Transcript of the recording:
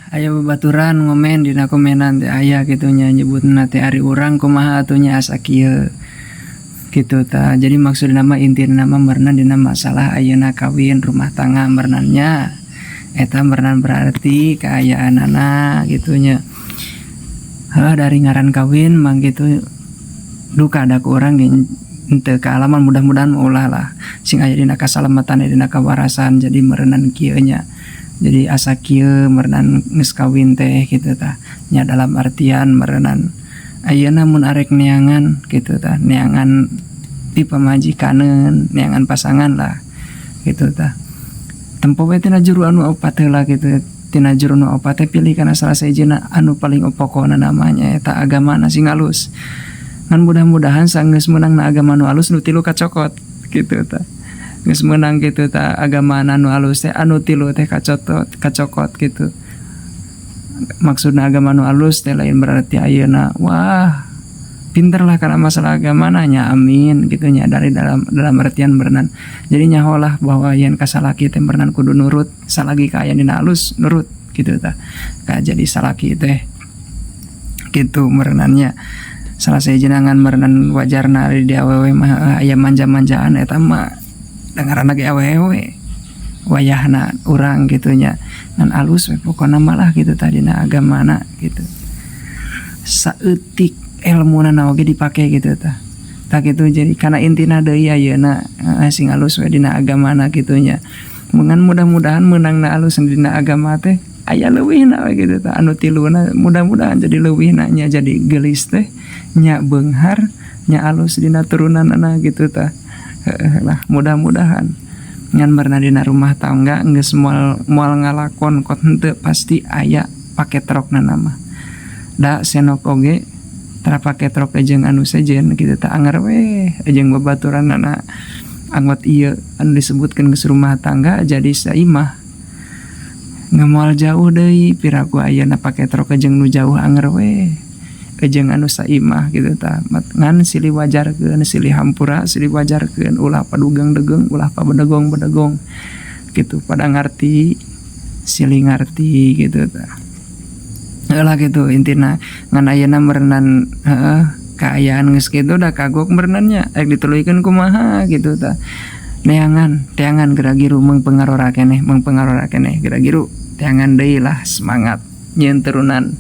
Aya babaturan ngomen dina komenan teh aya kitu nya, nyebutna teh ari urang kumaha atuh nya asa kieu kitu tah. Jadi maksudna mah, intina mah meureunan dina masalah ayeuna kawin, rumah tangga meureunan nya. Eta meureunan berarti kaayaanana kitu nya. Heuh, dari ngaran kawin mah kitu duka da ku urang ge henteu kaalaman, mudah-mudahan mah ulah lah, sing aya dina kasalamatan, aya dina kawarasan. Jadi meureunan kieu nya, jadi asa kieu meureunan geus kawin teh kitu tah nya. Dalam artian meureunan ayeuna mun arek neangan kitu tah, neangan ti pamajikaneun, neangan pasangan lah kitu tah, tempo we tina juru anu opat heula kitu. Tina juru nu opat teh pilih kana salah sahijina anu paling pokona namanya eta agamana sing alus. Ngan mudah-mudahan sanggeus meunangna agama nu alus, nu tilu kacokot kitu tah. Geus meunang kitu tah agamana nu alus teh, anu tilu teh kacotot, kacokot kitu. Maksudna agama nu alus teh lain berarti ayeuna wah pinter lah karena masalah agama nya, amin gitu nya. Dari dalam dalam artian berenang jadi nyaho lah bahwa yen kasalaki teh berenang kudu nurut, salagi kaayaan dina alus nurut gitu tah ka, jadi salaki teh gitu merenannya. Salah saya jenangan merenan wajarna di awewe mah aya manja-manjaan, eta mah dengaran lagi awewe wayahna urang gitu nya. Ngan alus we pokona malah gitu tadina agamana gitu, saeutik elmuna oge dipake gitu tah tah gitu. Jadi karena intina deui ayeuna sing alus we dina agamana kitu nya. Ngan mudah-mudahan meunangna alus dina agama teh aya leuwihna we gitu tah, anu tiluna mudah-mudahan jadi leuwihna nya, jadi geulis teh nya, beunghar nya, alus dina turunanana gitu tah. Heueuh lah, mudah-mudahan. Ngan meureunan dina rumah tangga geus moal moal ngalakon kot henteu, pasti aya paketrokna mah da senok oge tara paketrok jeung anu sejen kitu tah, anger we jeung babaturanana anggot ieu anu disebutkeun geus rumah tangga jadi saimah. Moal jauh deui, piraku ayeuna paketrok jeung nu jauh, anger we jeung anu saimah gitu tah. Ngan silih wajarkeun, silih hampura, silih wajarkeun, ulah padugang-degeng, ulah pabedegong-bedegong gitu. Pada ngarti, silih ngarti gitu tah lah gitu intina. Ngan ayeuna meureunan heueuh kaayaan geus kitu da kagok meureunan nya, rek dituluykeun kumaha gitu tah. Neangan teangan geura-giru mangpengarora keneh, mangpengarora keneh, geura-giru teangan deui lah, semangat nyieun turunan.